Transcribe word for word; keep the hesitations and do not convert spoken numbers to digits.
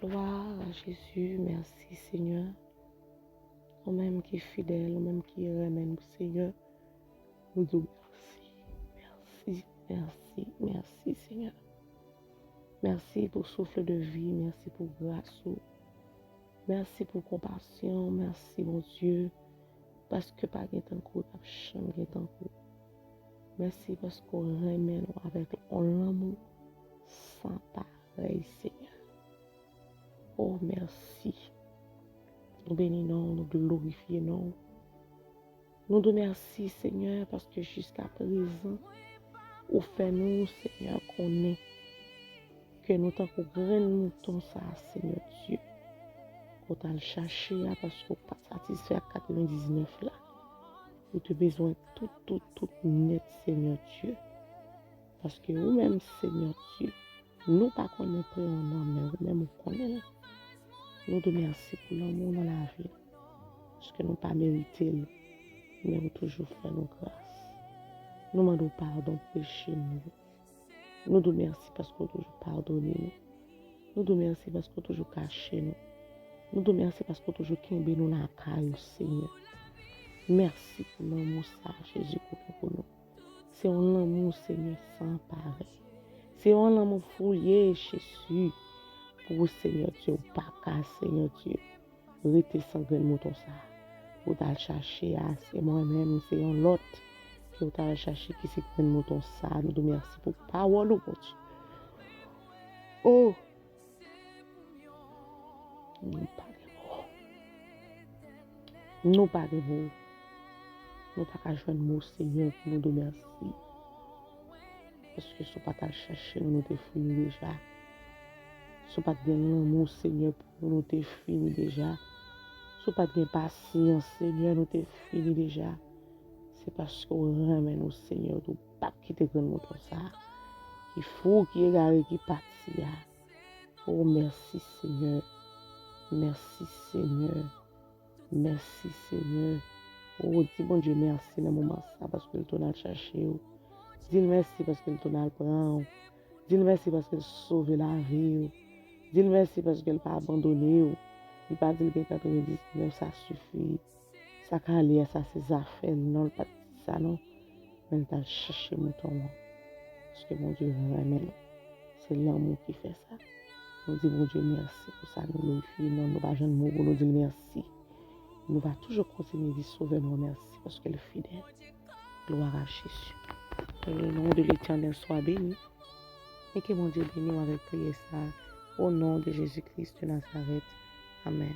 Gloire à Jésus, mèsi Senyè. Ou menm ki fidèl, ou menm ki renmen nou Senyè. Nou di w mèsi, mèsi, mèsi, mèsi Senyè. Mèsi pou souf de vi, mèsi pou gras ou. Mèsi pou konpasyon, mèsi Bondye, paske pa gen tankou w, p ap janm gen tankou w. Mèsi paske w renmen nou avèk yon lanmou san parèy, Senyè. O, mèsi. Nou beni non w, nou glorifye non w. Nou di w mèsi, Senyè, paske jiska prezan, ou fè nou, Senyè, konnen ke nou tankou grenn mouton sa a, Senyè Dye, ke w t al chache a, paske w pa satisfè ak katrevendiznèf la. Ou te bezwen tout, tout, tout nèt, Senyè Dye. Paske ou menm, Senyè Dye, nou pa konnen pre an nan, men ou menm ou konnen l. Nou di w mèsi pou lanmou w nan lavi nou. Paske nou pa merite l, men ou toujou fè nou gras. Nou mande w padon pou peche nou yo. Nou di w mèsi paske w toujou padone nou. Nou di w mèsi paske w toujou kache nou. Nou di w mèsi paske w toujou kenbe nou lakay ou, Senyè. Mèsi pou lanmou sa a Jezi ke w gen pou nou. Se yon lanmou, Senyè, san parèy. Se yon lanmou fouye, Jezi, pou ou, Senyè Dye, ou pa ka, Senyè Dye, rete san grenn mouton sa a. Ou t al chache a, se mwen menm, se yon lòt ke w t al chache ki se grenn mouton sa a. Nou di w mèsi pou pawòl ou, Bondye. O! Nou pa gen mo. Nou pa gen mo. Nou pa ka jwenn mo, Senyè, pou nou di w mèsi. Paske si w pa t al chache nou, nou te fini deja. Si w pa t gen lanmou, Senyè, pou nou, nou te fini deja. Si w pa t gen pasyans, Senyè, nou te fini deja. Se paske w renmen nou, Senyè, w di w p ap kite grenn mouton sa a, ki fou, ki egare, ki pati a. O, mèsi, Senyè. Mèsi, Senyè. Mèsi, Senyè. O, di Bondye mèsi nan moman sa a, paske l tounen al chache w. Di l mèsi paske l tounen al pran w. Di l mèsi paske l sove lavi w. Di l mèsi paske l pa abandone w. Li pa di l gen katrevendiznèf, sa sifi. Sa k ale a, sa se zafè l. Non, l pa t di sa, non. Men l t al chache mouton an. Paske Bondye renmen nou. Se lanmou ki fè sa. Nou di Bondye mèsi pou sa, nou glorifye non l, nou pa jwenn mo pou nou di l mèsi. Nou va toujou kontinye di Sovè nou an mèsi paske l fidèl. Gloire à Jésus. Que le nom de l'Éternel soit béni. E ke Bondye beni w avèk priyè sa a. Au nom de Jésus-Christ de Nazareth. Amen.